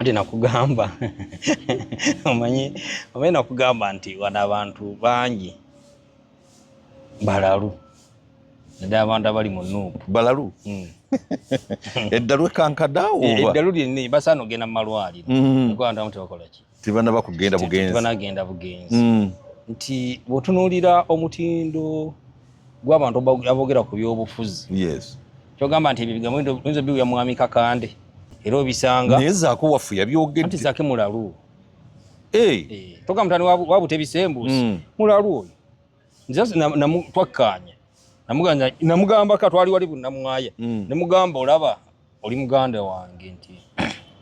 Ati nakugamba, omanyi nakugamba nti wano abantu bangi balalu, naddala abantu abali mu NUP. Balalu? Eddalu ekankadaawo oba? Eddalu lyennyini, basaana ogenda mu malwaliro. Kuba abantu abamu tebakola ki? Tebanaba kugenda bugenzi. Tebanagenda bugenzi. Nti bw'otunuulira omutindo gw'abantu aboogera ku byobufuzi, kyogamba nti ebyo bigambo oyinza obiwulira mwami Kakande, era obisanga. Naye Zaako waffe yabyogedde. Anti Zaake mulalu. Togamba mutani wabuta ebisembuusi. Mulalu oyo. Nze twakkaanya, namugamba ka twali wali Bunnamwaya, nemugamba, "Olaba oli muganda wange, nti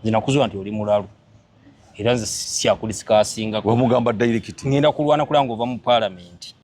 nze nakuzuula nti oli mulalu, era nze syakudisikasingako." Wamugamba direct? Ngenda kulwana kulaba nga ova mu paalamenti.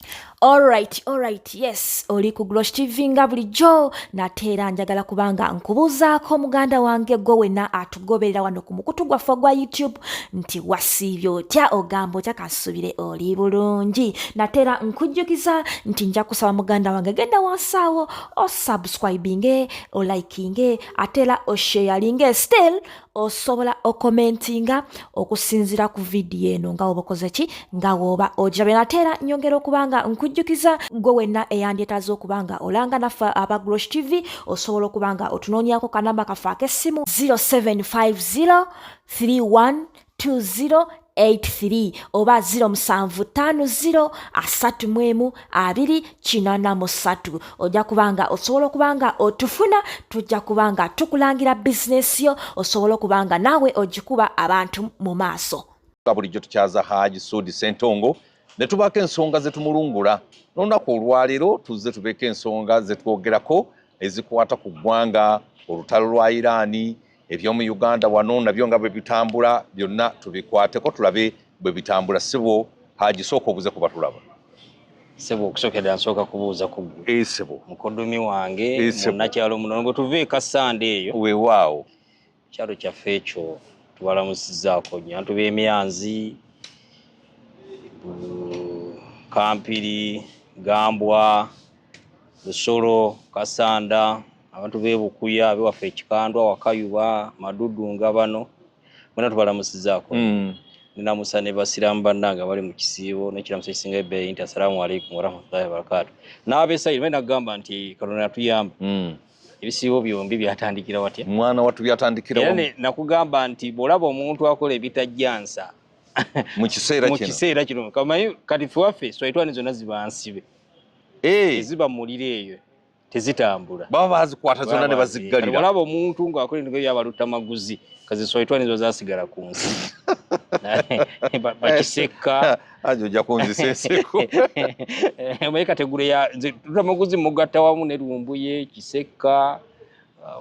Alright, yes, oli ku Glosh TV nga bulijjo. Nate era njagala kubanga nkubuuzaako, muganda wange, gwe wenna atugoberera wano ku mukutu gwaffe ogwa YouTube, nti wasiibye otya? Ogamba otya? Kansuubire oli bulungi. Nate era nkujjukiza nti nja kusaba, muganda wange, genda wansi awo osubscribinge, olikinge, ate era osharinge. Still osobola okomentinga okusinziira ku vidiyo eno nga woba okoze ki, nga woba ogirabye. Nate era nyongera okuba nga nkujjukiza, gwe wenna eyandyetaaze okuba nga olanga naffe aba Glosh TV, osobola okuba nga otunoonyako kanamba kaffe ak'essimu 0750 3120 83 oba 0750 31 283. Ojja kubanga osobola okuba nga otufuna, tujja kuba nga tukulangira bizinesi yo, osobola okuba nga naawe ogikuba abantu mu maaso. Nga bulijjo tukyaza Haji Sudi Sentongo ne tubaako ensonga ze tumulungula. N'olunaku olwaleero tuzze tubeeko ensonga ze twogerako ezikwata ku ggwanga, olutalo lwa Iraani, eby'omu Uganda wano nabyo nga bwe bitambula, byonna tubikwateko tulabe bwe bitambula. Sebo Haji, sooka obuze kuba tulaba. Sebo, okusookera nsooka kubuuza ku ggwe. Esebo. Mukoddomi wange. Sebo. Munnakyalo muno bwe tuva e Kassanda eyo. Weewaawo. Kyalo kyaffe ekyo tubalamusizzaako nnyo abantu b'emyanzi, Kampiri, Gambwa, Lusolo, Kasanda, abantu b'e Bukuya, ab'ewaffe Ekikandwa, Wakayuba, Madudu, nga bano mwena tubalamusizzaako. Ninamusa ne basiraamu bannange abali mu kisiibo n'ekiramuso ekisinga ebbeeyi nti assalaamu alaikum warahmatullahi wabarakaatu. N'ab'esayiri bali nagamba nti Katonda yatuyamba. Ebisiibo byombi byatandikira watya? Mwana wattu, byatandikira Era nakugamba nti bw'olaba omuntu akola ebitajjansa mu kiseera mu kino. Kiseera kino kamanyi kati ffe waffe swaitwani zonna ziba nsibe, eziba mu muliro eyo tezitambula. Baba bazikwata zonna ne baziggalira. Olaba omuntu ng'akola ebintu by'abalutamaguzi, kazi swaitwani zo zasigala ku nsi. Bakisekka. Haji, ojja kunzisa enseko. Omanyi kategule ya nze lutamaguzi mugatta wamu ne Lumbuye, Kisekka.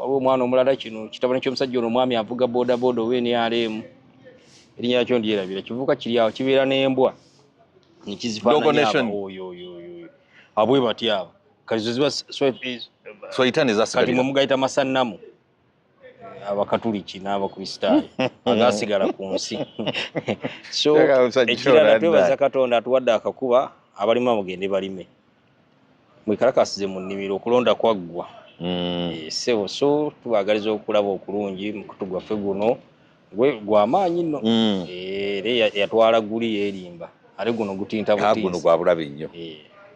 Waliwo omwana omulala, kino kitabani ky'omusajja ono omwami avuga boda boda owa NRM, erinnya lyakyo ndyerabira. Kivuka kiri awo kibeera n'embwa. Dogo Nekizifaananya. Nation. Oyo oyo oyo abwe batya abo kati zo ziba Swaitani kati zasigalira. Mwe mugayita masannamu Abakatuliki n'Abakristaayo agasigala ku nsi. So Njagala omusajja ekirala, ono. twebaza Katonda atuwadde akakuba. Abalima mugende balime, mwekalakasize mu nnimiro, okulonda kwaggwa. Ssebo, so tubaagaliza okulaba okulungi. Mukutu gwaffe guno gw'amaanyi nno. Era yatwala guli yeerimba, ate guno gutinta. Ah, guno Butinsi. Gwa bulabe nnyo.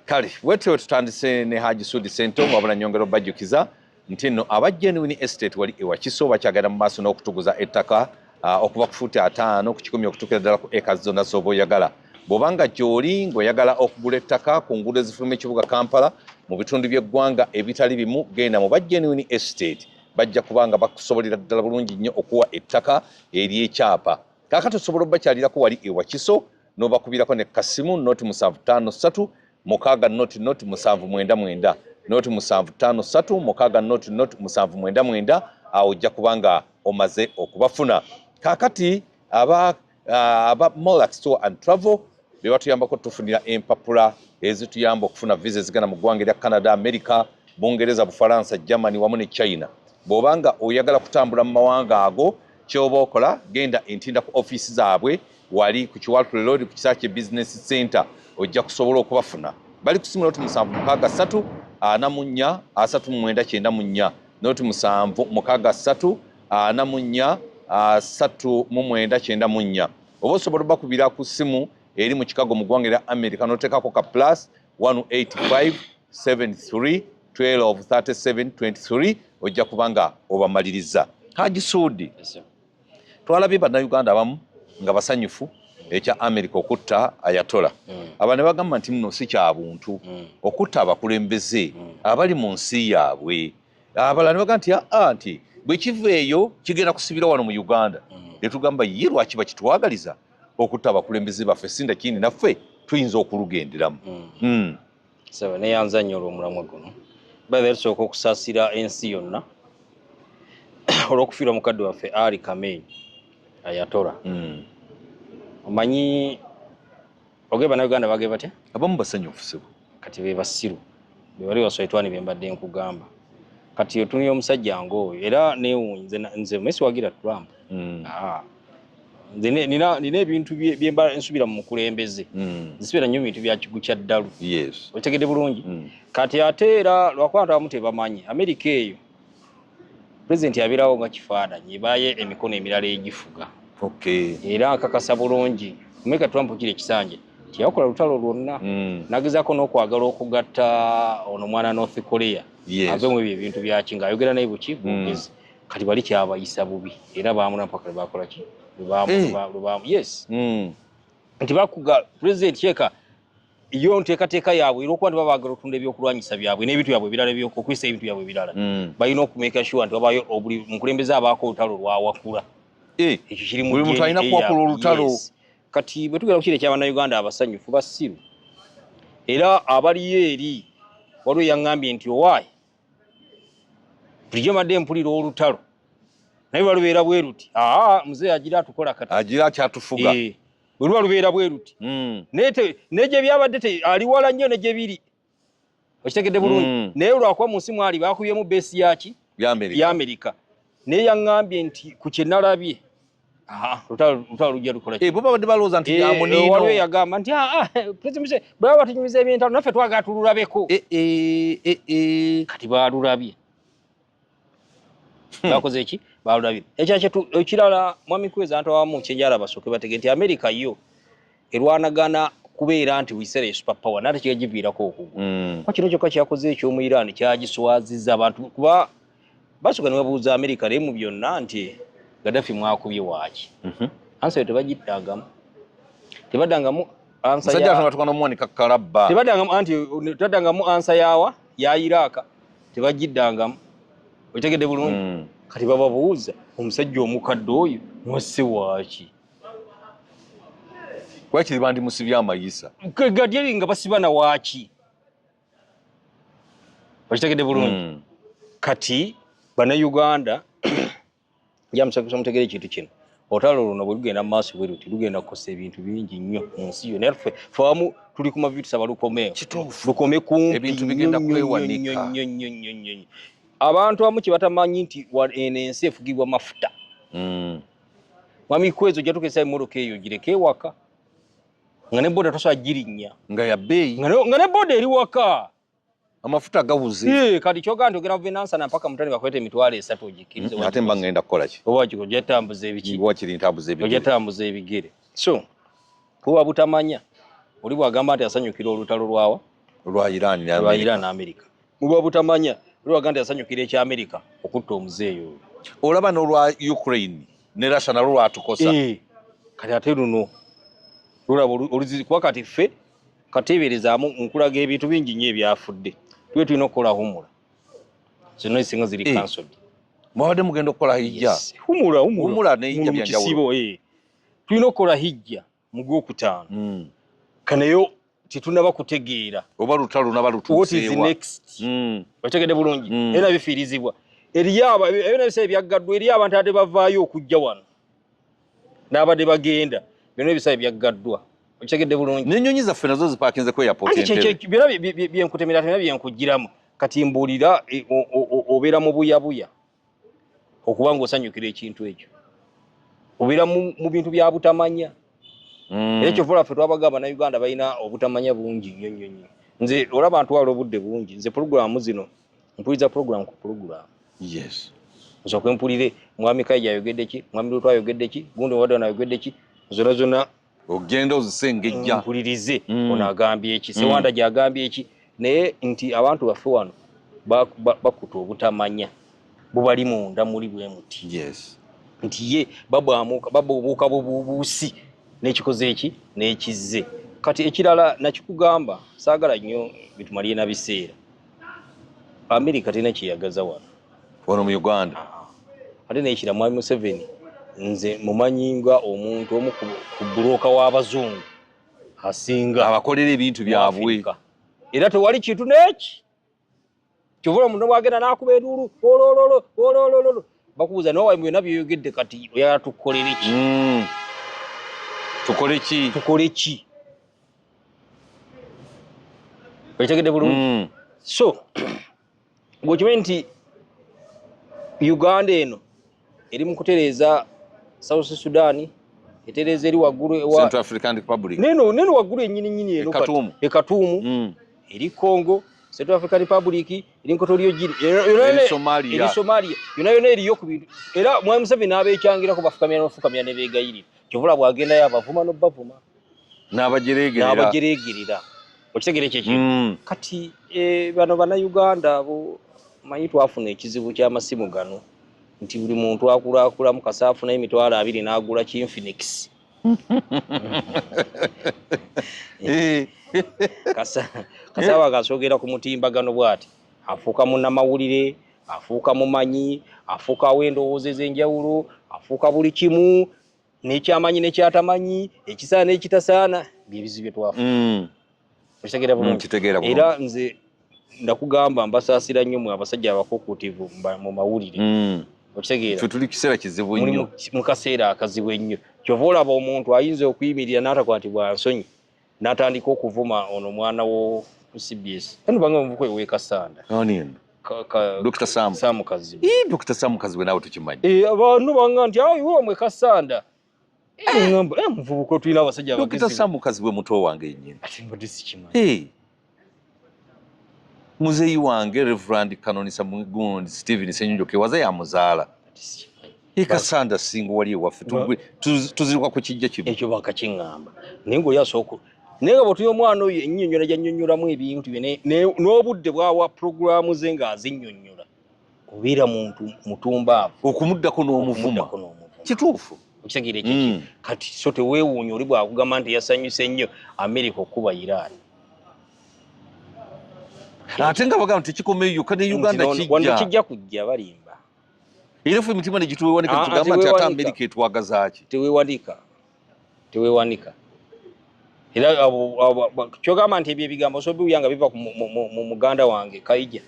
Kale bwetyo tutandise ne Haji Sudi Sentongo. Wabula nyongera obajjukiza nti nno aba Genuine Estate wali ewakiso bakyagenda mu maaso n'okutuguza ettaka, okuva ku fuuti 50 ku 100 okutuukira ddala ku eka zonna z'oba oyagala. Bw'obanga gy'oli ng'oyagala okugula ettaka ku nguudo ezifuluma ekibuga Kampala, mu bitundu by'eggwanga ebitali bimu, genda mu ba Genuine Estate, bajja kuba nga bakusobolera ddala bulungi nnyo okuwa ettaka ery'ekyapa. Kaakati osobola obakyalirako wali ewakiso n'obakubirako ne kasimu 0753 6 00 799, 0753 6 00 799. Awo ojja kuba nga omaze okubafuna. Kaakati aba Molax Tour and Travel be batuyambako tufunira empapula ezituyamba okufuna visa ezigenda mu ggwanga erya Canada, America, Bungereza, Bufalansa, Germany wamu ne China. Bw'oba nga oyagala kutambula mu mawanga ago, kyoba okola, genda entinda ku ofiisi zaabwe wali ku Kiwaltule Road ku Kisakye Business Center, ojja kusobola okubafuna. Bali ku simu 0763 44 39 94, 0763 44 39 94. Oba osobola obakubira ku ssimu eri mu Chicago mu ggwanga erya America n'oteekako ka plus 185 73 12 37 23, ojja kuba nga obamaliriza. Haji Suudi, twalabye Bannayuganda abamu nga basanyufu ekya America okutta Ayatola. Aba ne bagamba nti muno si kya buntu okutta abakulembeze abali mu nsi yaabwe. Abalala ne bagamba nti aa, nti bwe kiva eyo kigenda kusibira wano mu Uganda. Ne tugamba ye lwaki bakitwagaliza okutta abakulembeze baffe, sinda kindi naffe tuyinza okulugenderamu. Saba neyanza nnyo olw'omulamwa guno. Babe tusooka okusaasira ensi yonna olw'okufiirwa mukadde waffe Ali Khamenei Ayatollah. Omanyi ogee Bannayuganda bagee batya? Abamu basanyufu sebo. Kati be basiru be bali baswaitwani be mbadde nkugamba. Kati otunulira omusajja ng'oyo era neewuunye nze mesiwagira Trump. Nze nina ebintu bye mba nsubira mu mukulembeze. Nsubira nnyo bintu bya kigu kya ddalu. Otegedde bulungi? Kati ate era lwakuba abantu abamu tebamanyi Amerika eyo pulezidenti abeerawo nga kifaananyi, ebaayo emikono emirala egifuga. Era nkakasa bulungi Amerika Trump kiri ekisanja teyakola lutalo lwonna. Nagezaako n'okwagala okugatta ono mwana North Korea ave mu ebyo ebintu byaki ng'ayogera naye buki bwogezi. Kati bali kyabayisa bubi era baamula mpaka lwe bakola ki? Yes. Nti bakuga pulezidenti kyeka yo nteekateeka yaabwe olw'okuba nti baba baagala okutunda ebyokulwanyisa byabwe n'ebintu byabwe ebirala, okwisa ebintu byabwe ebirala, balina okumeka sure nti wabayo buli mukulembeze abaako olutalo lwawakula. Ekyo kiri mu Buli muntu alina DNA. kuwakula olutalo. Yes. Kati bwe tugenda ku kiri eky'Abannayuganda abasanyufu, basiru era abaliyo eri. Waliwo eyaŋŋambye nti owaayi bulijjo mbadde mpulira olutalo naye balubeera bwe luti, aa muzeeyi agira atukola kati. Agira akyatufuga. Bwe luba lubeera bwe luti, naye ne gye byabadde ali wala nnyo ne gye biri, okitegedde bulungi? Naye lwakuba mu nsi mwali bakubyemu beesi yaki? Ya Amerika. Naye yaŋŋambye nti ku kye nalabye lutalo lujja lukola. Bo babadde balowooza nti bya muniino. Waliwo yagamba nti President bwe baba batunyumiza ebyentalo naffe twagala tululabeko. Kati baalulabye. Bakoze ki? Balulabye. Ekirala mwami Kweza nti awamu kyenjala basooke batege nti Amerika yo erwanagana kubeera nti wiseera super power nate kigagiviirako okugwa. Kwa kino kyokka kyakoze eky'omu Iran kyagiswaziza abantu, kuba basooka ne babuuza Amerika naye mu byonna nti Gaddafi mwakubye waaki? Ansa yo tebagiddagamu, tebaddangamu ansa. Musajja atuka n'omuwanika kalabba. Tebaddangamu anti tebaddangamu ansa yawa ya Iraq, tebagiddangamu, otegedde bulungi? Kati bababuuza omusajja omukadde oyo mwasse waaki? Wakiri bandimusibye amayisa. Gadyeri nga basiba na waaki, okitegedde bulungi? Kati Bannayuganda jamutegere ekintu kino, olutalo luno bwe lugenda mu maaso bwe luti lugenda kukosa ebintu bingi nnyo mu nsi yonna. Era ffe awamu tuli ku mavivi, tusaba lukomeewo, lukome kumpi. Ebintu bigenda kwewanika. Nnyo nnyo nnyo nnyo. Abantu abamu kye batamanyi nti eno ensi efugibwa mafuta. Mwami Kwezo, ojja tukozesa emmotoka eyo gireke ewaka nga ne boda tosobola girinnya. Nga ya bbeeyi. Nga ne boda eri waka. Amafuta gawuze. Kati kyogaa nti ogenda kuva enansana mpaka mutani bakweta 300,000 ogikkirize. Ate mba ngenda kukola ki? Oba ojja tambuza ebiki? Wakiri ntambuza ebigere. Ojja tambuza ebigere. So kuba butamanya, oli bwagamba nti asanyukira olutalo lwawa? Lwa Iran ne Lwa America. Iran ne America. Muba butamanya, oli bwagamba nti asanyukira ekya America okutta omuzeeyi oyo. Olaba n'olwa Ukraine ne Russia nalwo lwatukosa. Kati ate luno lulaba oluzizi, kuba kati ffe kateeberezaamu nkulaga ebintu bingi nnyo ebyafudde. Tube tulina okukola humura, zonna ezisinga ziri cancelled. Mwabadde mugenda okukola hijja? Yes. Humura, humura. Humura ne hijja Mu byanjawulo. kisibo. Tulina okukola hijja mu gwokutaano, kaneyo tetunaba kutegeera oba lutalo lunaba what is lutuuseewa. next. Otegedde bulungi? Era bifiirizibwa eriyo ebyo n'ebiseera ebyaggaddwa, eriyo abantu ate bavaayo okujja wano n'abadde bagenda, byonna ebisabe byaggaddwa, okitegedde bulungi? N'ennyonyi zaffe nazo zipaakinze ku airport Anti Entebbe. Byonna byenkutemera byonna byenkugiramu. Kati mbuulira, obeera mu buyabuya okuba ng'osanyukira ekintu ekyo, obeera mu bintu bya butamanya. Era kyova olaba ffe twabagamba Bannayuganda balina obutamanya bungi nnyo nnyo nnyo. Nze olaba ntwala obudde bungi, nze pulogulaamu zino mpuliriza pulogulaamu ku pulogulaamu. Nsooke mpulire mwami Kaija ayogedde ki, mwami Lutu ayogedde ki, gundi owadde ono ayogedde ki, zonna zonna ogenda ozisengejja, mpulirize ono agambye ki, Sewanda gyagambye ki. Naye nti abantu baffe wano bakuta obutamanya bubali munda muli bwe muti. Yes. Nti ye babwamuka babubuuka bubuusi n'ekikoze eki n'ekizze. Kati ekirala nakikugamba, saagala nnyo bitumalire na biseera. Amerika terina kyeyagaza wano. Wano mu Uganda. Ate n'ekira Mwami Museveni nze mumanyi nga omuntu omu ku buloka w'abazungu asinga abakolera ebintu byabwe. Era tewali kintu n'eki. Kyova omuntu bw'agenda n'akuba enduulu olololo olololo bakubuuza nawe byonna by'oyogedde kati oyagala tukukolere ki? Tukole ki? Tukole ki? Okitegedde bulungi? So bw'okimanyi nti Uganda eno eri mu kutereeza South Sudan, etereeza eri waggulu ewa Central African Republic. Neno waggulu ennyini nnyini eno kati. E Khartoum. Eri Congo, Central African Republic, eri Nkotorio Giri, eri Somalia. Eri Somalia. Yonna yonna eriyo ku bintu. Era Mwami Museveni n'abeekyangirako bafukamira n'ofukamira ne beegayirira. Kyova bw'agendayo abavuma n'obavuma. N'abajereegerera. N'abajereegerera. Okitegeera ekyo ekintu? Kati bano bannayuganda abo manyi twafuna ekizibu ky'amasimu gano nti buli muntu akulaakulamu kasaafu n'emitwalo 20 n'agula Kinfinix. Kasaba gasogera ku mutimbagano bw'ati afuuka munnamawulire, afuuka mumanyi, afuuka aw'endowooza ez'enjawulo, afuuka buli kimu n'ekyamanyi n'ekyatamanyi, ekisaana n'ekitasaana, bye bizibu bye twafuna. Okitegeera bulungi? Era nze ndakugamba mbasaasira nnyo mwe abasajja abakukuutivu mu mawulire. Okitegeera? Ffe tuli kiseera kizibu nnyo. Mu kaseera akazibu ennyo. Kyova olaba omuntu ayinza okuyimirira n'atakwatibwa nsonyi n'atandika okuvuma ono mwana wo ku CBS. Kano banga omuvubuka oyo w'e Kasanda. Ani eno? Dr. Sam. Sam Kazibwe. Dr. Sam Kazibwe naawe tukimanyi. Abantu banga nti ayi wo mwe Kasanda. Ngamba muvubuka tulina abasajja abagezi. Dr. Sam Kazibwe muto wange yennyini. Ate mbadde sikimanyi. Muzeeyi wange Reverend Canon Gundi Stephen Ssenyonjo Kewaza yamuzaala. Kasanda singa wali ewaffe tuzirwa ku kijja kimu. Ekyo bakakiŋŋamba. Naye ng'oli asooka naye nga bw'otuya omwana oyo ennyonnyola gy'annyonnyolamu ebintu bye n'obudde bw'awa pulogulaamu ze ng'azinnyonnyola obeera muntu mutumbaavu. Okumuddako n'omuvuma. Kituufu. Okitegeera ekyo. Kati so teweewuunya oli bw'akugamba nti yasanyuse nnyo Amerika okuba Iran. Ate nga bagamba nti tekikomeyo yokka ne Uganda kijja. Wano kijja kujja balimba. Era ffe emitima ne gituwewanika tugamba nti ate Amerika etwagaza ki? Teweewanika. Teweewanika. Era kyogamba nti ebyo ebigambo osobola nga biva mu muganda wange Kaija.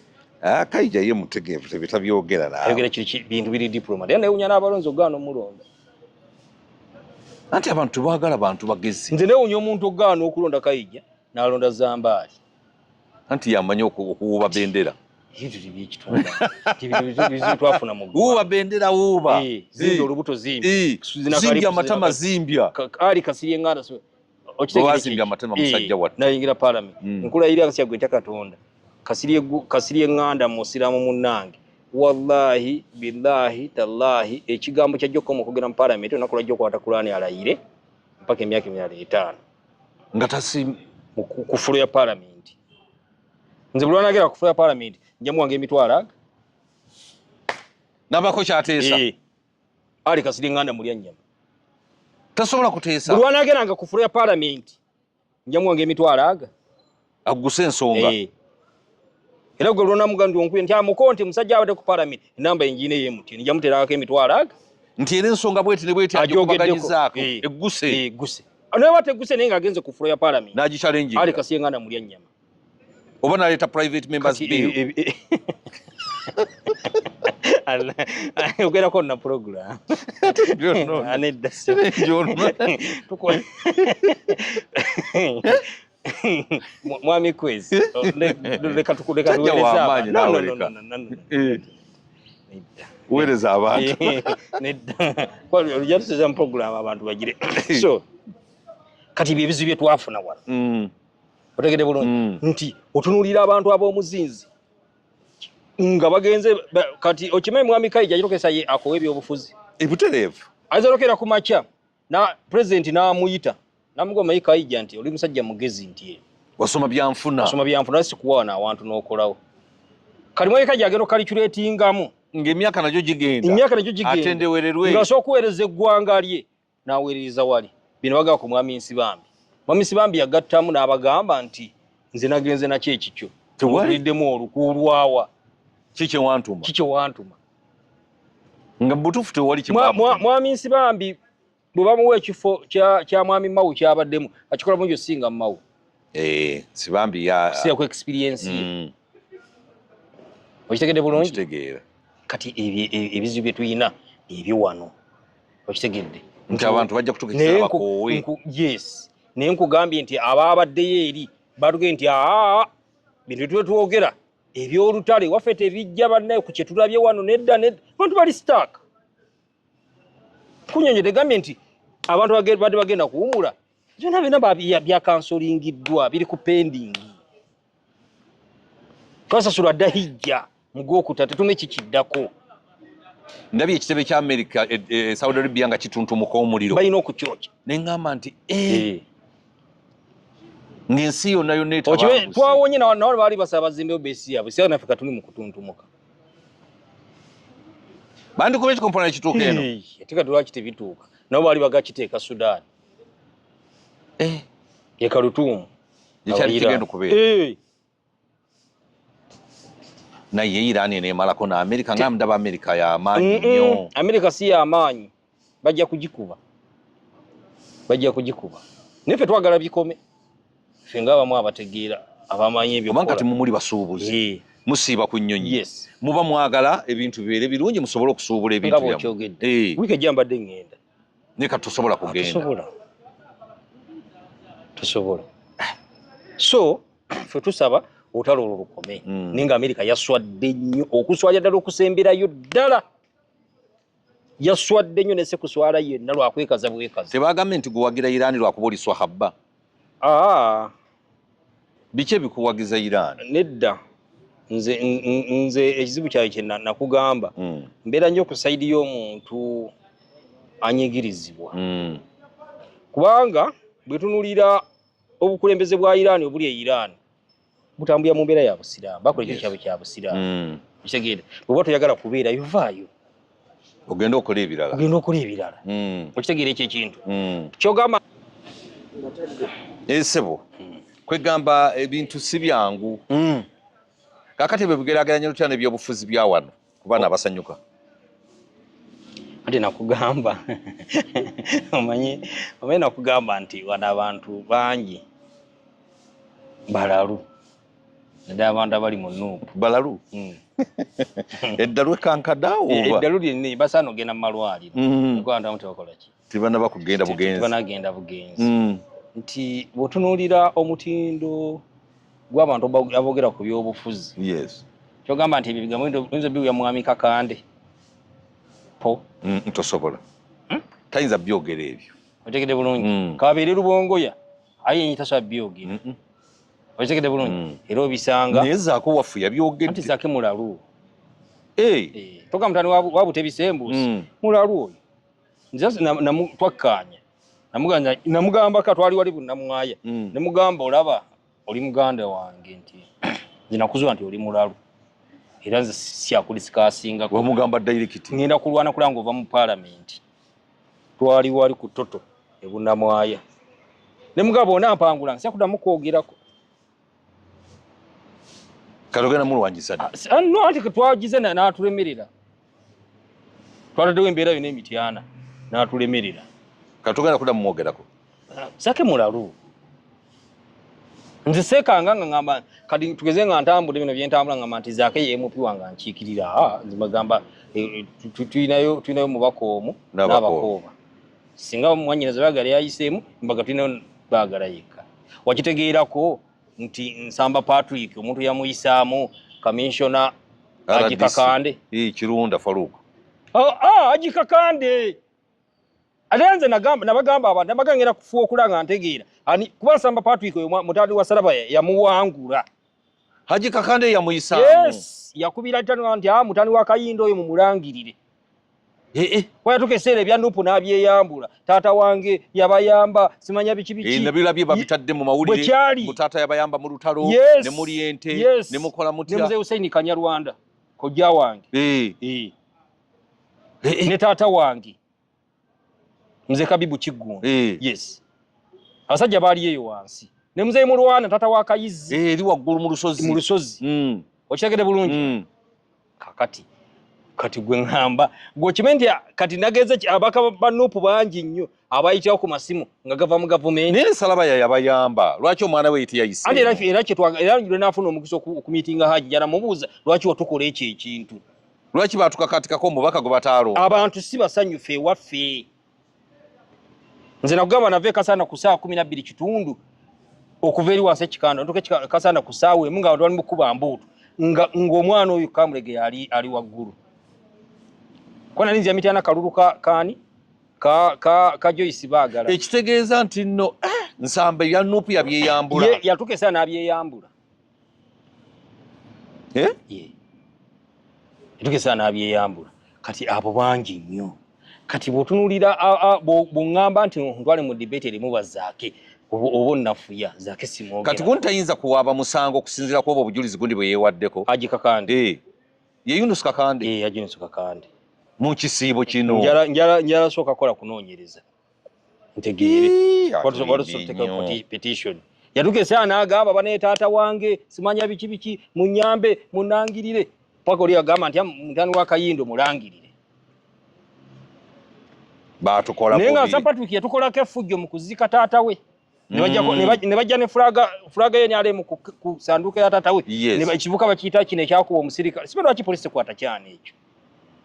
Kaija ye mutegeevu tebitabyogera naawe. Ayogera kiri bintu biri diplomat. Era neewuunya n'abalonzi okugaana omulonda. Anti abantu baagala bantu bagezi. Nze neewuunya omuntu okugaana okulonda Kaija n'alonda Zambaali. Anti yamanyi okuwuuba bendera. Twafuna mu wuuba bendera wuuba. Zimbya olubuto zimbya. Zimbya amatama zimbya. Ali Kasirye Nganda. Wazimbya amatama musajja wattu. Nayingira parliament. Nkulayirira akasya gwe ntya Katonda. Kasirye Nganda musiraamu munnange. Wallahi billahi tallahi ekigambo kya Joko okwogera mu parliament olunaku lwajja okwata Kulaani alayire mpaka emyaka emirala 5. Nga tasi ku fulo ya parliament. Nze buli lwanagera ku fulo ya parliament nja muwanga emitwalo aga. Nabako kyateesa. Ali Kasirye Nganda mulya nnyama. Tasobola kuteesa. Buli lwanageranga ku fulo ya parliament nja muwanga emitwalo aga. Aguse ensonga. Era gwe lw'onamuga nti onkubye nti amuko nti musajja abadde ku parliament enamba engiine y'emuti nja muteerako emitwalo aga. Nti era ensonga bweti ne bweti agikubaganyizaako egguse. Egguse. Naye bw'ate egguse naye ng'agenze ku fulo ya parliament. N'agichallenge. Ali Kasirye Nganda mulya nnyama. Oba n'aleeta private members bill. Ogerako na program. Anedda. Mwami Kwezi. Leka tuweereza abantu. Weereza abantu. Nedda. Ojja tuseza mu program abantu bagire. So kati ebyo ebizibu bye twafuna wano. Otegedde bulungi nti otunuulira abantu ab'omuzinzi. Nga bagenze kati okimanyi mwami Kaija kirokesa ye akowa ebyobufuzi. Ebutereevu. Ayinza ku makya na president n'amuyita namugamba omanyi Kaija nti oli musajja mugezi nti wasoma byanfuna. Wasoma byanfuna sikuwa wano awantu n'okolawo. Kati mwami Kaija agenda okukalikuletingamu. Ng'emyaka nagyo gigenda. Emyaka nagyo gigenda. Atendewererwe. Ng'asobola okuweereza eggwanga lye n'aweerereza wali. Bino bagamba ku mwami Nsibambi. Mwami Nsibambi yagattamu n'abagamba nti nze nagenze nakyo ekikyo. Tewaliddemu olukuulwawa. Kiki wantuma? Kiki wantuma? Nga butuufu tewali Mwami Nsibambi bwe bamuwa ekifo kya mwami Mawu kyabaddemu akikola bulungi osinga Mawu. Nsibambi ya kusinga ku experience ye. Okitegedde bulungi? Nkitegeera. Kati ebizibu bye tulina ebyo wano. Okitegedde? Nti abantu bajja kutuuka ekiseera bakoowe. Yes. Naye nkugambye nti abaabaddeyo eri batugambye nti aa bintu bye twogera eby'olutale waffe tebijja bannaye ku kye tulabye wano nedda nedda abantu bali stuck. Kunyonyo tegambye nti abantu badde bagenda kuwumula byonna byonna byakansolingiddwa biri ku pending. Twasasulwa dda hijja mu gwokutta tetume kikiddako. Ndabye ekitebe kya America Saudi Arabia nga kituntumuka omuliro. Balina okukyokya. Ne ŋŋamba nti ng'ensi yonna yonna etabanguse. Twawonye nawo baali basaba bazimbewo beesi yaabwe singa naffe katuli mu kutuntumuka. Bandikuba ekikompona ekituuka eno. Ate kati lwaki tebituuka? Nabo baali bagakiteeka Sudan. Ye Khartoum. Ekyali kigenda okubeera. Naye Iran eneemalako na Amerika nga ndaba Amerika y'amaanyi nnyo. Amerika si y'amaanyi, bajja kugikuba. Bajja kugikuba. Naye ffe twagala bikome. Ffe ng'abamu abategeera abamanyi ebyo. Kubanga kati mumuli basuubuzi. Musiiba ku nnyonyi. Yes. Muba mwagala ebintu bibeere birungi musobole okusuubula ebintu byammwe. Nga bw'okyogedde. Wiiki ejja mbadde ŋŋenda. Naye kati tosobola kugenda. Tosobola. Tosobola. So ffe tusaba olutalo olwo lukome. Naye nga Amerika yaswadde nnyo okuswalira ddala okusemberayo ddala. Yaswadde nnyo nese kuswala yenna lwakwekaza bwekaza. Tebagambye nti guwagira Iran lwakuba oli swahabba. Biki ebikuwagiza Iran? Nedda. Nze ekizibu kyayo kye nakugamba. Mbeera nnyo ku sayidi y'omuntu anyigirizibwa. Kubanga bwe tunulira obukulembeze bwa Iran obuli e Iran butambulira mu mbeera ya Busiraamu, bakola ekintu kyabwe kya Busiraamu. Okitegeera? Bw'oba toyagala kubeerayo vaayo. Ogenda okola ebirala. Ogenda okola ebirala. Okitegeera ekyo ekintu. Ky'ogamba Ssebo, kwegamba ebintu si byangu. Kaakati bwe bugeraageranya lutya n'ebyobufuzi bya wano ku baana abasanyuka? Ate nakugamba omanyi nakugamba nti wano abantu bangi balalu naddala abantu abali mu NUP. Balalu? Eddalu ekankadaawo oba? Eddalu lyennyini basaana ogenda mu malwaliro. Kuba abantu abamu tebakola ki? Tebannaba kugenda bugenzi. Tebanagenda bugenzi. Nti bw'otunuulira omutindo gw'abantu aboogera ku byobufuzi. Yes. Kyogamba nti ebyo ebigambo oyinza obiwulira mwami Kakande. Po. Tosobola. Tayinza byogera ebyo. Otegedde bulungi. Kabeere Lubongoya aye yenyi tasobola byogera. Otegedde bulungi. Era obisanga. Naye Zaake waffe yabyogedde. Anti Zaake mulalu. Togamba mutani wa Butebi Ssembuusi. Mulalu oyo. Nze twakkaanya. Namugamba ka twali wali Bunnamwaya. Ne mugamba olaba oli muganda wange nti nze nakuzuula nti oli mulalu. Era nze syakulisikaasingako. Wamugamba direct. Ngenda kulwana kulanga ova mu paalamenti. Twali wali ku Toto e Bunnamwaya. Ne mugamba onampangula nsya kuddamu kwogerako. Kati ogenda mulwanyisa ddi? No, anti twagize n'atulemerera. Twataddewo embeera yonna emityana n'atulemerera. Kati togenda kuddamu mwogerako? Zaake mulalu. Nze seekanga nga ngamba kati tugeze nga ntambudde bino bye ntambula ngamba nti Zaake ye MP wange ankiikirira. Nze mbagamba tulinayo omubaka omu n'abakooba. Singa mwannyinaze Baagala yayiseemu mbaga tulinayo Baagala yekka. Wakitegeerako nti Nsamba Patrick omuntu yamuyisaamu kaminsona Haji Kakande. Kirunda Farouk. Haji Kakande. Ate nze nabagamba abantu nabagamba ngenda kufuwa okulanga ntegeera. Ani kuba Nsamba Patrick oyo mutandi wa Salaba yamuwangula. Haji Kakande yamuyisaamu. Yes. Yes, yakubira tano nti ah mutani wa Kayindo oyo mumulangirire. Eh, eh. Kwa yatuka eseera ebya nupu n'abyeyambula. Taata wange yabayamba simanya biki biki. Eh, nabirabye babitadde mu mawulire. Bwe kyali. Mbu taata yabayamba mu lutalo. Yes. Ne muli ente. Yes. Ne mukola mutya. Ne mzee Hussein Kanyarwanda. Kojja wange. Eh. Eh. Eh, eh. Ne taata wange. Mzee Kabibu Kiggundu. Eh. Yes. Abasajja baali eyo wansi. Ne mzee Mulwana taata wa Kayizzi. Eh, eri waggulu mu lusozi. Mu lusozi. Okitegedde bulungi? Kakati kati gwe ŋŋamba gwe okimanyi nti kati nageze abaka ba nupu bangi nnyo abayitirawo ku masimu nga gava mu gavumenti. Naye Nsalaba yayabayamba, lwaki omwana we teyayise? Anti era era kyetwaga era lwe naafuna omukisa okumiitinga Haji jana mubuuza lwaki watukola ekyo ekintu. Lwaki baatukakatikako omubaka gwe bataalonda? Abantu si basanyufu ewaffe. Nze nakugamba nava e Kasaana ku ssaawa 12:15 okuva eri wansi ekikanda ntuuka e Kasaana ku ssaawa 1 nga abantu bali mu kukuba mbuutu ng'omwana oyo Kamulege ali waggulu. Kuba nali nzira Mityana kalulu kaani ka Joyce Baagala. Ekitegeeza nti nno Nsamba ebya Nuupu yabyeyambula. Ye yatuuka esaa n'abyeyambula. Eh? Ye. Yatuuka esaa n'abyeyambula. Kati abo bangi nnyo. Kati bw'otunuulira bw'oŋŋamba nti ntwale mu debate erimu bazaake oba onnafuya zaake simwogera. Kati gundi tayinza kuwaaba musango okusinziira ku obwo obujulizi gundi bwe yeewaddeko. Haji Kakande. Ye Yunus Kakande. Haji Yunus Kakande. Mu kisiibo kino. Njala sooka kukola kunoonyereza. Ntegeere. Atulimbi nnyo. Petition. Yatuuka esaa n'agamba bane taata wange simanya biki biki munyambe munangirire. Paka oli agamba nti mutani wa Kayindo mulangirire. Baatukola Naye nga bubi. Nsamba Patrick yatukolako effujjo mu kuziika taata we. Ne bajja ne fulaga ye NRM ku sanduuko ya taata we. Yes. Ne ekivuka bakiyita kino ekyakuba omusirikale. Simanyi lwaki poliisi tekwata kyani ekyo.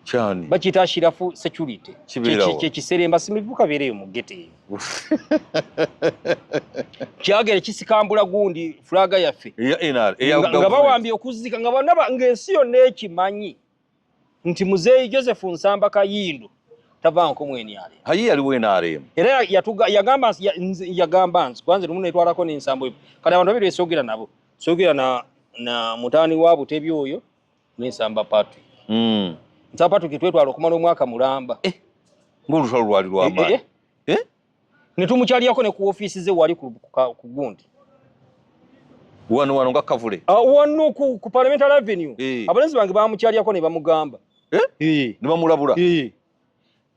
Kyani? Bakiyita Ashirafu Security. Kibeerawo. Kye kiseremba simivuka beereyo mu ghetto eyo. Kyagera kisikambula gundi fulaga yaffe. Eya NRM, eya Nga government. bawambye okuzika nga bonna ng'ensi yonna ekimanyi nti Muzeeyi Joseph Nsamba Kayindo tavanko mu NRM. Hayi yaliwo NRM. Era yagamba nsi, nze, yagamba nsi, kwanza lumu netwalako n'ensambo eyo. Kati abantu babiri besoogera nabo. Soogera na mutaani wa Butebi oyo n'Ensamba Patrick. Nsamba Patrick twetwala okumala omwaka mulamba. Ng'olutalo lwali lwa maanyi. Ne tumukyalirako ne ku ofiisi ze wali ku gundi. Wano wano nga Kavule. Wano ku Parliamentary Avenue. Abalenzi bange bamukyalirako ne bamugamba. Ne bamulabula.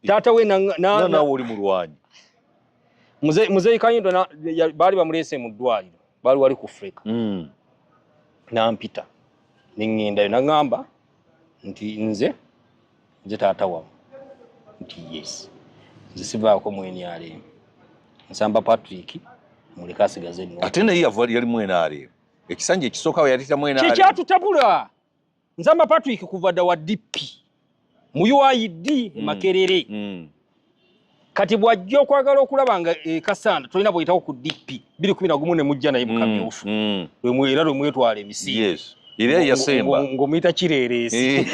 Taata we Naawe oli mulwanyi. Muzeeyi Kayindo baali bamuleese mu ddwaliro. Baali wali ku Africa. Nampita. Ne ŋŋendayo n'aŋŋamba nti nze taata wammwe. Nti yes. Nze sivaako mu NRM. Nsamba Patrick muleke asigaze nno. Ate naye yali mu NRM. Ekisanja ekisooka we yalita mu NRM. Kyekyatutabula. Nsamba Patrick kuva dda wa DP. Mu UID Makerere. Kati bw'ajja okwagala okulaba nga Kasanda tolina bw'oyitawo ku DP 2011 ne mujja naye mu kamyufu. Era lwe mwetwala emisinde. Yes. Era yasemba. Ng'omuyita kireereesi.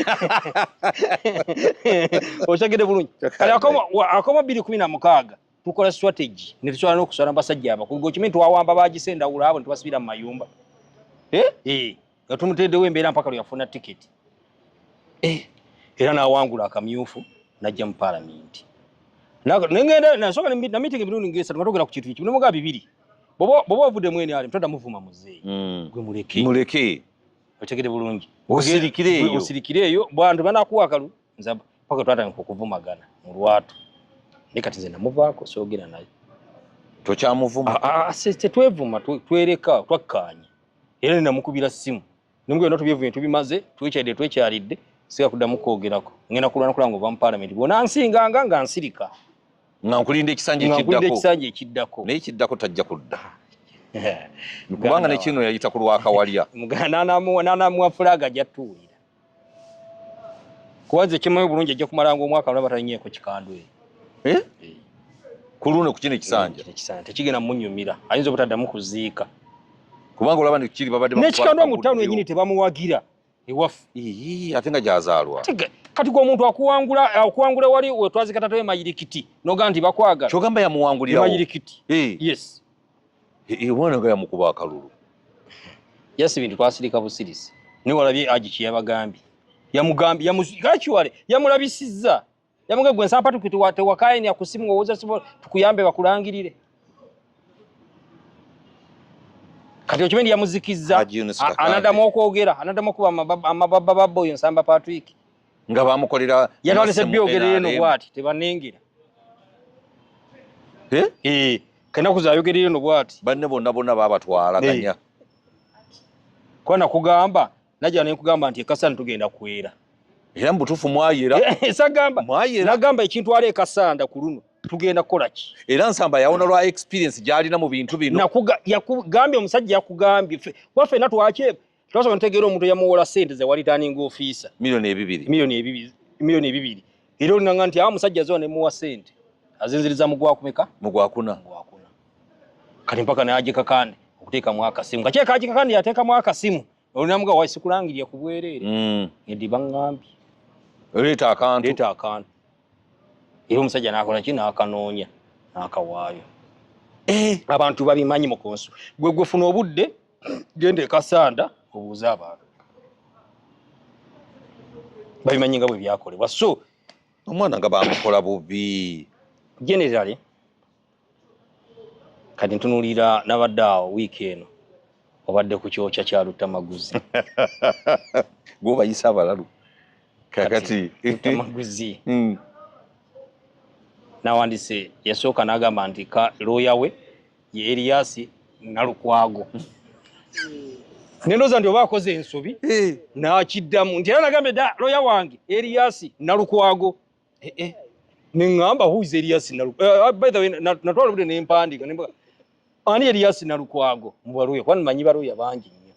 Okyagedde bulungi. Kati akoma 2016 tukola strategy ne tusobola n'okuswala mu basajja abakulu. Gwe okimanyi twawamba baagise endawulo abo ne tubasibira mu mayumba. Nga tumuteddewo embeera mpaka lwe yafuna tiketi. Era n'awangula akamyufu n'ajja mu paalamenti. Nengenda nasooka na meeting emirundi ng'esatu nga twogera ku kintu kimu, ne mugamba bibiri. Bw'oba ovudde mu NRM todda muvuma muzeeyi. Gwe muleke. Muleke. Otegedde bulungi. Osirikire eyo. Osirikire eyo, bantu banaakuwa akalulu. Nze paka twatandika okuvumagana mu lwatu. Naye kati nze namuvaako soogera naye. Tokyamuvuma? Tetwevuma, twereka, twakkaanya. Era ne namukubira ssimu. Ne mugamba tubyevumye tubimaze, twekyalidde twekyalidde, siga kuddamu kwogerako. Ngenda kulwana kulaba ng'ova mu paalamenti. Bw'onansinganga nga nsirika. Nga nkulinda ekisanja Nga nkulinda ekiddako. ekisanja ekiddako. Naye ekiddako tajja kudda. Kubanga ne kino yayita ku lwakawalya. Muganda n'anamuwa fulaga ajja tuwulira. Kuba nze kimanyi bulungi ajja kumala ng'omwaka mulaba talinyeeko kikandwe eyo. Ku luno ku kino ekisanja. Kino ekisanja tekigenda munyumira. Ayinza obutaddamu kuziika. Kubanga olaba ne kiri babadde N'ekikandwa mu bakutwala ttaano yennyini tebamuwagira ewaffe. Ii, ate nga gy'azaalwa. Kati gwe omuntu akuwangula wali wetwazika taata we Mayirikiti n'ogamba nti bakwagala. Ky'ogamba yamuwangulirawo. Mayirikiti. Yes. Omwana nga yamukuba akalulu. Yasi bintu twasirika busirisi. Naye walabye Haji kye yabagambye, yamugambye yamukiwale yamulabisizza, yamugambye gwe Nsamba Patrick tewakayini akusimu owoza tukuyambe bakulangirire. Kati okimanyi yamuzikizza, anadamu okwogera, anadamu okuba amababababa oyo Nsamba Patrick nga bamukolera yatwalese byogera eno bwati tebanengera eh? Eh, kenaku zayogerera eno bwati banne bonna bonna babatwalaganya eh. Kuba nakugamba najja nenkugamba nti ekasanda tugenda kwera era mubutuufu mwayera sagamba mwayera nagamba ekintu ala ekasanda ku luno tugenda kukola ki era Nsamba yawona lwa experience gyalina mu bintu bino nakuga yakugambye omusajja yakugambye kuba ffenna twakye twasobola ntegeera omuntu yamuwola sente ze wali turning officer 2,000,000 2,000,000 era olinanga nti awo musajja zo nemuwa sente azinziriza mu gwakumeka mu gwakuna kati mpaka n'agikakande okuteekamu akasimu kakyeka agikakande yateekamu akasimu olinamuga wayi sikulangirya ku bwereere edi baŋŋambye leeta akantu leeta akantu era omusajja n'akola ki n'akanoonya n'akawaayo eh. Abantu babimanyi mu konsu gwe gwefuna obudde genda ekasanda obuuze abantu babimanyi nga bwe byakolebwa so omwana nga bamukola bubi generally kati ntunuulira nabadde awo wiiki eno obadde ku kyokya kya Luttamaguzi gwobayisa abalalu kakati Luttamaguzi nawandise yasooka n'agamba nti ka looya we ye Elias Nalukwago nendooza nti oba akoze ensobi n'akiddamu nti era nagambye dda looya wange Elias Nalukwago neŋŋamba who is Elias Nalukwago? By the way natwala obudde nempandiika ani Elias Nalukwago mu balooya kuba nmanyi balooya bangi nnyo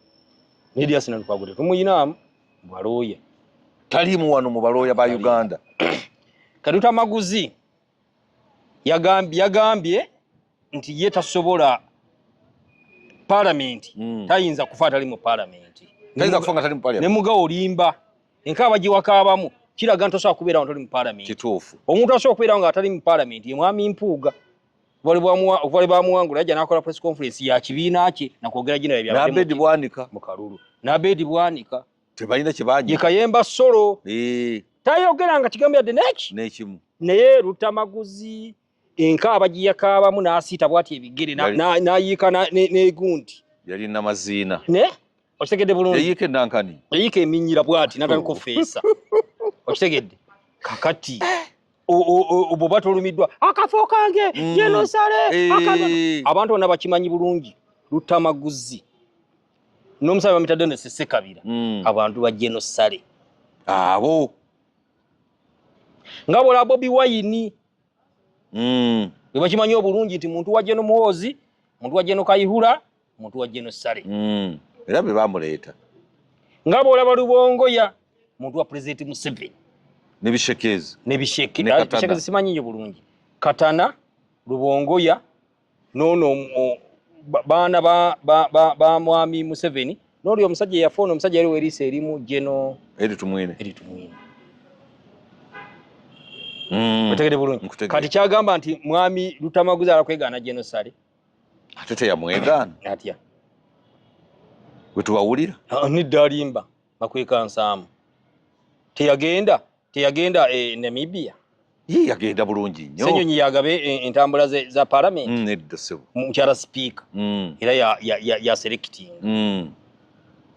ne Elias Nalukwago tetumuyinaamu mu balooya taliimu wano mu balooya ba Uganda. Kaduta Maguzi yagambye nti ye tasobola parliament tayinza kufa atali mu parliament tayinza kufa nga tali mu parliament ne mugawo olimba enkaaba giwakaabamu kiraga nti tosobola kubeera nga toli mu parliament kituufu omuntu asobola okubeera nga atali mu parliament ye mwami Mpuuga okuva bamuwangula yajja n'akola press conference ya kibiina kye nakwogera gina N'Abedi Bwanika mu kalulu n'Abedi Bwanika tebalina kyebanyi ye Kayemba Solo tayogeranga kigambo yadde neki n'ekimu naye Luttamaguzi enkaaba giyakaabamu n'asiita bwati ebigere n'ayiika n'egundi yali namaziina ne okitegedde bulungi yayiika enankani yayiika eminyira bwati n'atandika ofeesa okitegedde kakati bw'oba tolumiddwa akafo kange genosale abantu bonna bakimanyi bulungi Luttamaguzi n'omusajja bamitadde ne Ssekabira abantu ba genosale abo nga bw'olaba Bobi Wine bwe bakimanyi obulungi nti muntu wa Geno Muhoozi, muntu wa Geno Kayihura, muntu wa Geno Sale era be bamuleeta nga bw'olaba Lubongoya muntu wa Pulezidenti Museveni ne Bishekezi ne Bishekezi simanyi nnyo bulungi Katana Lubongoya n'ono baana ba mwami Museveni n'oli omusajja eyafa ono omusajja yali weriisa erimu Geno Eri Tumwine Eri Tumwine otegedde bulungi kati kyagamba nti mwami Luttamaguzi alakwegaana Geno Sale ate teyamwegaana atya bwe tubawulira nidda alimba bakweka nsaamu teyagenda Namibia ye yagenda bulungi nnyo Ssenyonyi yagabe entambula za parliament nedda ssebo mukyala speaker era ya selecting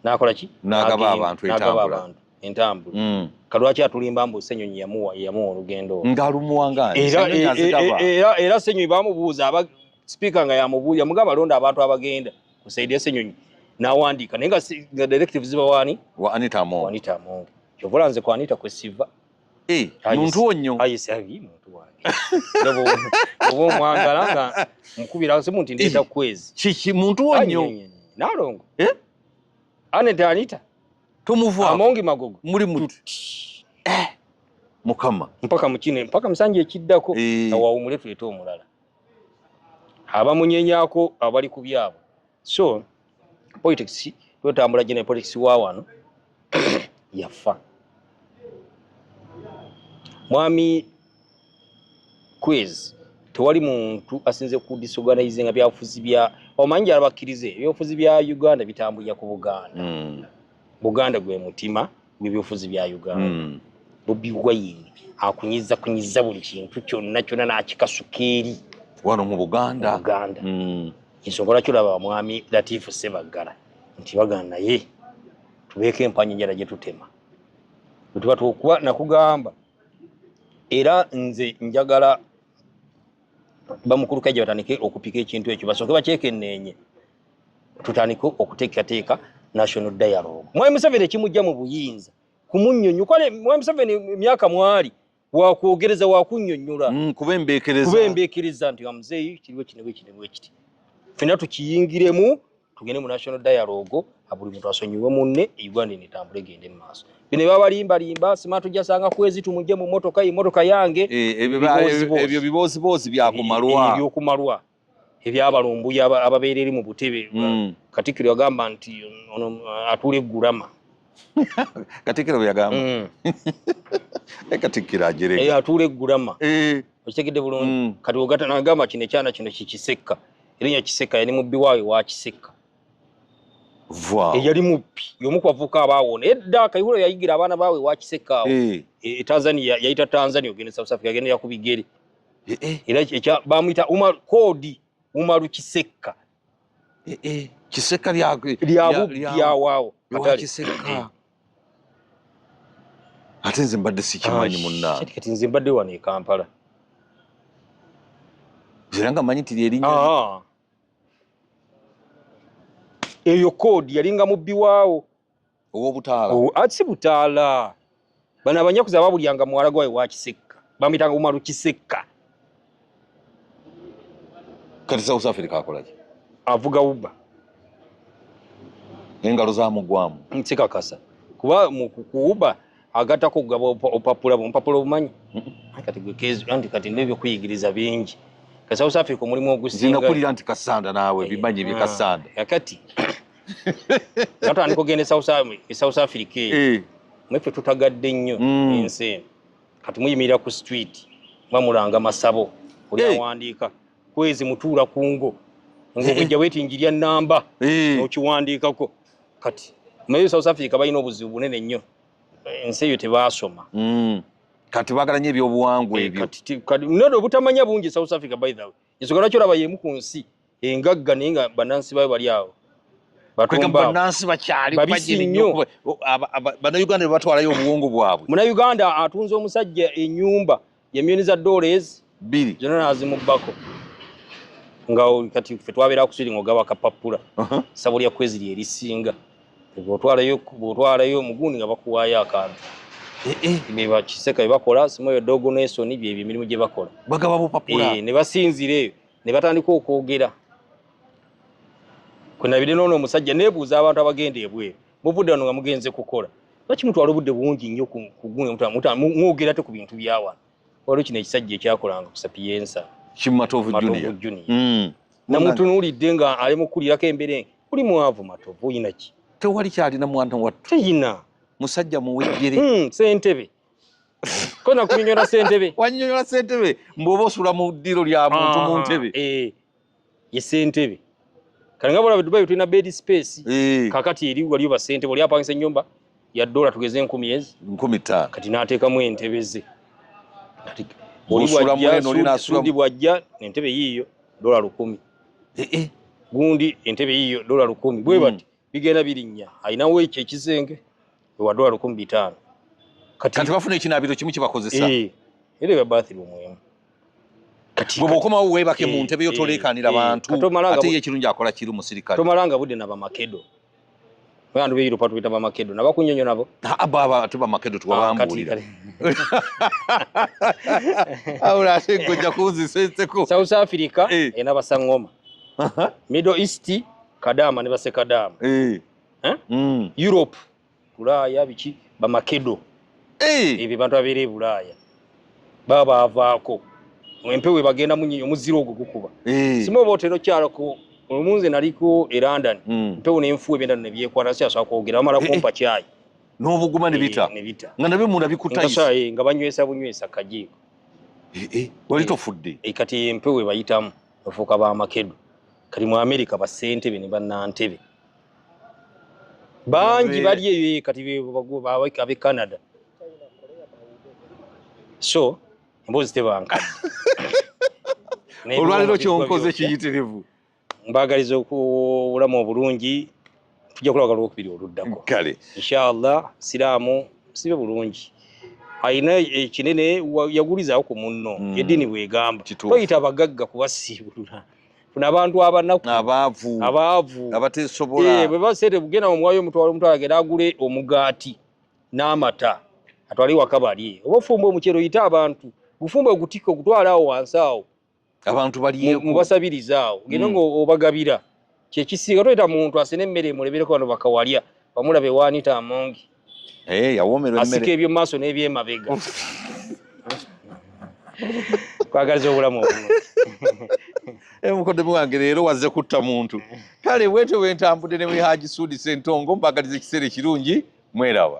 nakola ki n'agaba abantu entambula entambula kalwaki atulimba mbu Ssenyonyi yamuwa olugendo ng'alumuwanga era Ssenyonyi bamubuuza aba speaker nga yamubuuza yamugamba londa abantu abagenda ku side ya Ssenyonyi n'awandiika naye nga directive ziba wani wa Anita Among Anita Among kyova nze ku Anita kwe siva muntu wonnyo ayise abi muntu wange oba omwagala nga mukubira simu nti ndeeta kwezi kiki muntu wonnyo nalongo Anita Anita tumuva Amongi Magogo muli muti mukama mpaka mukine mpaka musanje ekiddako awawumule tuleete omulala abamunyenyako abali ku byabwe so politics twetambula gine politics wa wano yafa mwami Kwezi tewali muntu asinze ku disorganize nga byafuzi bya omanyi abakkirize ebyobufuzi bya Uganda bitambulira ku Buganda. Buganda gwe mutima gw'ebyobufuzi bya Uganda. Bobi Wine akunyiza kunyiza buli kintu kyonna kyonna n'akikasuka eri wano mu Buganda. Buganda. Ensonga lwaki olaba mwami Latifu Ssebaggala nti baganda naye tubeeko empanyi enjala gye tutema bwe tuba tukuba nakugamba era nze njagala bamukulu Kaija batandike okupika ekintu ekyo basooke bakyekenneenye tutandike okuteekateeka national dialogue. Mwami Museveni ekimujja mu buyinza kumunnyonnyo kale Mwami Museveni emyaka mwali wakwogereza wakunnyonnyola kubembeekereza kubembeekereza nti muzeeyi kiriwo kino bwe kino bwe kiti ffenna tukiyingiremu tugende mu national dialogue buli muntu asonyiwe munne Uganda eno etambule egende mu maaso. Bino babalimbalimba sima tujja kwezi tumujje mu motoka emotoka yange ebyo bibooziboozi byakumalwa ebyokumalwa ebyabalumbuya ababeera eri mu butebe. Katikkiro yagamba nti ono atuula eggulama. Katikkiro bwe yagamba? Katikkiro ajerega atuula eggulama. Okitegedde bulungi? Kati ogata nagamba kino ekyana kino kikisekka erinnya Kisekka yali mubbi waawe wa Kisekka. Eyali mubbi y'omu ku bavubuka abaawona edda. Kayihura yayigira abaana baawe wa Kisekka awo e Tanzania, yayita Tanzania ogenda South Africa yagendera ku bigere era bamuyita Umar Kodi Umaru Kisekka. Kisekka lya bubbi awaawo. Kisekka ate nze mbadde sikimanyi munnange. Kati nze mbadde wano e Kampala era nga manyi nti lyerinnya eyo koodi yalinga mubbi waawo ow'obutaala si butaala bano abanyakuza ababulyanga muwala gwawe wa Kisekka bamuyitanga Umaru Kisekka. Kati South Africa akolaki? Avuga Uber. Engalo zamugwamu. Nsikakasa kuba ku Uber agattako okugaba opapula omupapula obumanyi kati gwekezi anti kati n'ebyokuyigiriza bingi ka South Africa omulimu ogusinga nakulira nti Kasanda naawe bimanyi bye Kasanda. Kakati natandika ogenda e South Africa eyo mweffe tutagadde nnyo ensi eno. Kati muyimirira ku street bamulanga masabo oli awandiika kwezi mutuula ku ngo ng'obwejja bweti njirya namba n'okiwandiikako. Kati naye South Africa balina obuzibu bunene nnyo, ensi eyo tebaasoma. Kati baagala nnyo ebyobuwangwa ebyo. Nodo obutamanya bungi South Africa by the way. Ensonga lwaki olaba y'emu ku nsi engagga naye nga bannansi baayo bali awo bannansi bakyali babisi nnyo. Bannayuganda batwalayo obuwongo bwabwe. Munnayuganda atunze omusajja ennyumba ya miliyoni za dollars 2 zonna n'azimubbako nga kati ffe twabeera ku siringa ogaba akapapula ssabo lya kwezi lye erisinga bw'otwalayo omugundi nga bakuwaayo akantu Kiseka bye bakola simoyo dogo nesoni byebyo emirimu gye bakola bagaba bupapula ne basinzira eyo ne batandika okwogera kwenabire noono omusajja neebuuza abantu abagenda ebweru muvudde wano nga mugenze kukola lwaki mutwala obudde bungi nnyo kugundi mwogera te ku bintu bya wano. Waliwo kino ekisajja ekyakolanga ku Sapienza Kimatovu Junior namutunuulidde nga ali mu kukulirako embeera uli mwavu Matovu oyina ki? Tewali kyalina mwana wattu teyina musajja muwejjere ssentebe ko nakunyonyola ssentebe wanyonyola ssentebe mbw'oba osula mu ddiro lya muntu mu ntebe ye ssentebe kale nga bolaba Dubai tulina bed space kakati eri waliyo basentebe oli apangisa ennyumba ya dola tugeze 1000 ezi 5000 kati n'ateekamu entebe ze kati oli bwajja entebe yiiyo dola 1000 gundi entebe yiiyo dola 1000 bwe bati bigenda birinnya alinawo ekyo ekisenge ewa dola 1500 kati bafuna ekinaabiro kimu kibakozesa era eba bathroom emu kati bwe okomawo weebake mu ntebe yo toleekaanira bantu ate ye ekirungi akola kiri musirikale tomalanga budde na bamakedo bantu be Europe tubita bamakedo nabakunyonyo nabo baba ate bamakedo tuwabambuulira awula ate gojja kunzisenseko South Africa ena basangoma Middle East Kadama ne basekadama Europe Bulaaya biki bamakedo ebyo bantu abeera e Bulaaya baba bavaako empewo bagenda munyi omuziro ogwo gukuba simu oba otera okyalako olumu nze naliko e London mpewo nenfuwa ebyenda nebyekwata sikyasobola kwogera bamala kumpa kyayi n'obuguma ne bita nga nabyo munda bikutayisa nga banywesa bunywesa kajiiko wali tofudde kati empewo ebayitamu bafuuka bamakedo kati mu America basentebe ne bannantebe. Bangi bali eyo kati abe Canada. So emboozi tebankadde. Olwaliro kyonkoze kiyitirivu. Mbagaliza obulamu obulungi, tujja kulaba lwokubiri oluddako. Kale. Inshallah siraamu sibe bulungi. Alina ekinene yagulizaawo ku munno eddiini bwegamba. Toyita abagagga kubasiibulula. Funa abantu abanaku, abaavu, abaavu, abateesobola. Bwe basente bugenda omuwayo omutwalo omutwalo agenda agule omugaati n'amata atwale waka balye. Oba ofumba omuceere oyite abantu, gufumbe ogutikke ogutwale awo wansi awo. Abantu balyeeko. Mubasabiriza awo. Genda ng'obagabira. Kyekisinga toyita muntu asene emmere emulebereko bano bakawalya. Bamulabe waanita amongi. Yawoomerwa emmere. Asika eby'omu maaso n'eby'emabega. Kwagaliza obulamu obulungi. Mukoddomi wange leero wazze kutta muntu. Kale bwetyo bwe ntambudde ne Haji Sudi Ssentongo, mbagaliza ekiseera ekirungi, mweraba.